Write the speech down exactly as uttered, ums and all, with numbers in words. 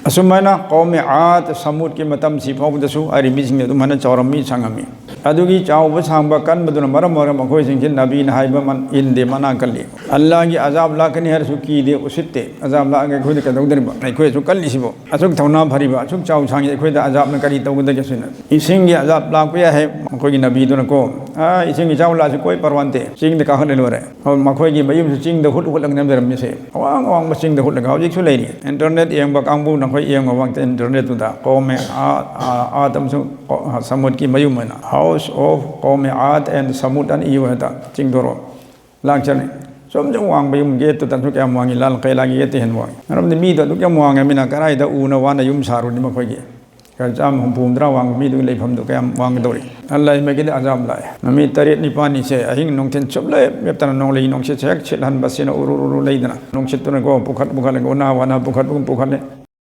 ꯑꯁꯨꯃꯥꯏꯅ ꯀꯧꯃꯦ ꯑꯥꯗ ꯁꯃꯨꯗꯀꯤ ꯃꯇꯝꯁꯤ ꯐꯥꯎꯕꯗꯁꯨ ꯍꯥꯏꯔꯤꯕ ꯃꯤꯁꯤꯡ ꯑꯗꯨꯃꯥꯏꯅ ꯆꯥꯎꯔꯝꯃꯤ, ꯁꯥꯡꯉꯝꯃꯤ꯫ ꯑꯗꯨꯒꯤ ꯆꯥꯎꯕ ꯁꯥꯡꯕ ꯀꯟꯕꯗꯨꯅ ꯃꯔꯝ ꯑꯣꯏꯔꯒ ꯃꯈꯣꯏꯁꯤꯡꯁꯤ ꯅꯕꯤꯅ ꯍꯥꯏꯕ ꯃꯟ ꯏꯟꯗꯦ, ꯃꯅꯥ ꯀꯜꯂꯤ꯫ ꯑꯜꯂꯥꯍꯒꯤ ꯑꯖꯥꯕ ꯂꯥꯛꯀꯅꯤ ꯍꯥꯏꯔꯁꯨ ꯀꯤꯗꯦ, ꯎꯁꯤꯠꯇꯦ꯫ ꯑꯖꯥꯕ ꯂꯥꯛꯑꯒ ꯑꯩꯈꯣꯏꯗ ꯀꯩꯗꯧꯗꯣꯔꯤꯕ? ꯑꯩꯈꯣꯏꯁꯨ ꯀꯜꯂꯤꯁꯤꯕꯨ꯫ ꯑꯁꯨꯛ ꯊꯧꯅꯥ ꯐꯔꯤꯕ, ꯑꯁꯨꯛ ꯆꯥꯎ ꯁꯥꯡꯉꯤ, ꯑꯩꯈꯣꯏꯗ ꯑꯖꯥꯕꯅ ꯀꯔꯤ ꯇꯧꯒꯗꯒꯦ ꯁꯤꯅ? ꯏꯁꯤꯡꯒꯤ ꯑꯖꯥꯕ ꯂꯥꯛꯄ ꯌꯥꯏ ꯍꯥꯏ ꯃꯈꯣꯏꯒꯤ ꯅꯕꯤꯗꯨꯅꯀꯣ꯫ ꯑꯥ, ꯏꯁꯤꯡꯒꯤ ꯏꯆꯥꯎ ꯂꯥꯛꯑꯁꯨ ꯀꯣꯏ ꯄꯔꯋꯥ ꯅꯠꯇꯦ, ꯆꯤꯡꯗ ꯀꯥꯈꯠꯂ ꯂꯣꯏꯔꯦ꯫ ꯍꯣꯏ, ꯃꯈꯣꯏꯒꯤ ꯃꯌꯨꯝꯁꯨ ꯆꯤꯡꯗ ꯍꯨꯠ ꯍꯨꯠꯂꯒ ꯂꯩꯔꯝꯃꯤꯁꯦ꯫ ꯑꯋꯥꯡ ꯑꯋꯥꯡꯕ ꯆꯤꯡꯗ ꯍꯨꯠꯂꯒ ꯍꯧꯖꯤꯛꯁꯨ ꯂꯩꯔꯤ꯫ ꯏꯟꯇꯔꯅꯦꯠ ꯌꯦꯡꯕ ꯀꯥꯡꯕꯨ ꯅꯈꯣꯏ ꯌꯦꯡꯉꯣ ꯋꯥꯡꯇ ꯏꯟꯇꯔꯅꯦꯠꯇꯨꯗ꯫ ꯀꯧꯃꯦ ꯑꯥꯗ, ꯑꯥꯗ ꯑꯃꯁꯨꯡ ꯀꯣ-, ꯁꯃꯨꯗꯀꯤ ꯃꯌꯨꯝ ꯍꯥꯏꯅ, House of ꯀꯧꯃꯦ ꯑꯥꯗ and ꯁꯃꯨꯗ ꯑꯅ ꯏꯌꯨ ꯍꯥꯏꯗ ꯆꯤꯡꯗꯣꯔꯣ꯫ ꯂꯥꯛꯆꯅꯤ꯫ ꯁꯨꯝ ꯁꯨꯝ ꯋꯥꯡꯕ ꯌꯨꯝ ꯒꯦꯠꯇꯨꯗꯁꯨ ꯀꯌꯥꯝ ꯋꯥꯡꯉꯤ, ꯂꯥꯜ ꯀꯩꯂꯥꯒꯤ ꯒꯦꯠꯇ ꯍꯦꯟꯅ ꯋꯥꯡꯉꯤ꯫ ꯃꯔꯝꯗꯤ ꯃꯤꯗꯣ ꯑꯗꯨꯛ ꯌꯥꯝ ꯋꯥꯡꯉꯃꯤꯅ ꯀꯗꯥꯏꯗ ꯎꯅ ꯋꯥꯅ ꯌꯨꯝ ꯁꯥꯔꯨꯅꯤ ꯃꯈꯣꯏꯒꯤ? ꯆꯥꯝꯃ ꯍꯨꯝꯐꯨ ꯍꯨꯝꯗ꯭ꯔꯥ ꯋꯥꯡꯕ ꯃꯤꯗꯨꯒꯤ ꯂꯩꯐꯝꯗꯨ ꯀꯌꯥꯝ ꯋꯥꯡꯒꯗꯧꯔꯤ? ꯑꯜꯂꯥꯍ ꯃꯥꯏꯀꯩꯗ ꯑꯖꯥꯕ ꯂꯥꯛꯑꯦ꯫ ꯅꯨꯃꯤꯠ ꯇꯔꯦꯠ ꯅꯤꯄꯥꯜꯅꯤꯁꯦ ꯑꯍꯤꯡ ꯅꯨꯡꯊꯤꯜ ꯆꯨꯞꯂꯦꯞ ꯂꯦꯞꯇꯅ ꯅꯣꯡꯂꯩ ꯅꯨꯡꯁꯤꯠꯁꯦ ꯍꯦꯛ ꯁꯤꯠꯍꯟꯕꯁꯤꯅ ꯎꯔꯨ ꯎꯔꯨ ꯂꯩꯗꯅ ꯅꯨꯡꯁꯤꯠꯇꯨꯅꯀꯣ ꯄꯨꯈꯠ ꯄꯨꯈꯠꯂꯒ ꯎꯅꯥ ꯋꯥꯅꯥ ꯄꯨꯈꯠ ꯄꯨꯈꯠꯂꯦ꯫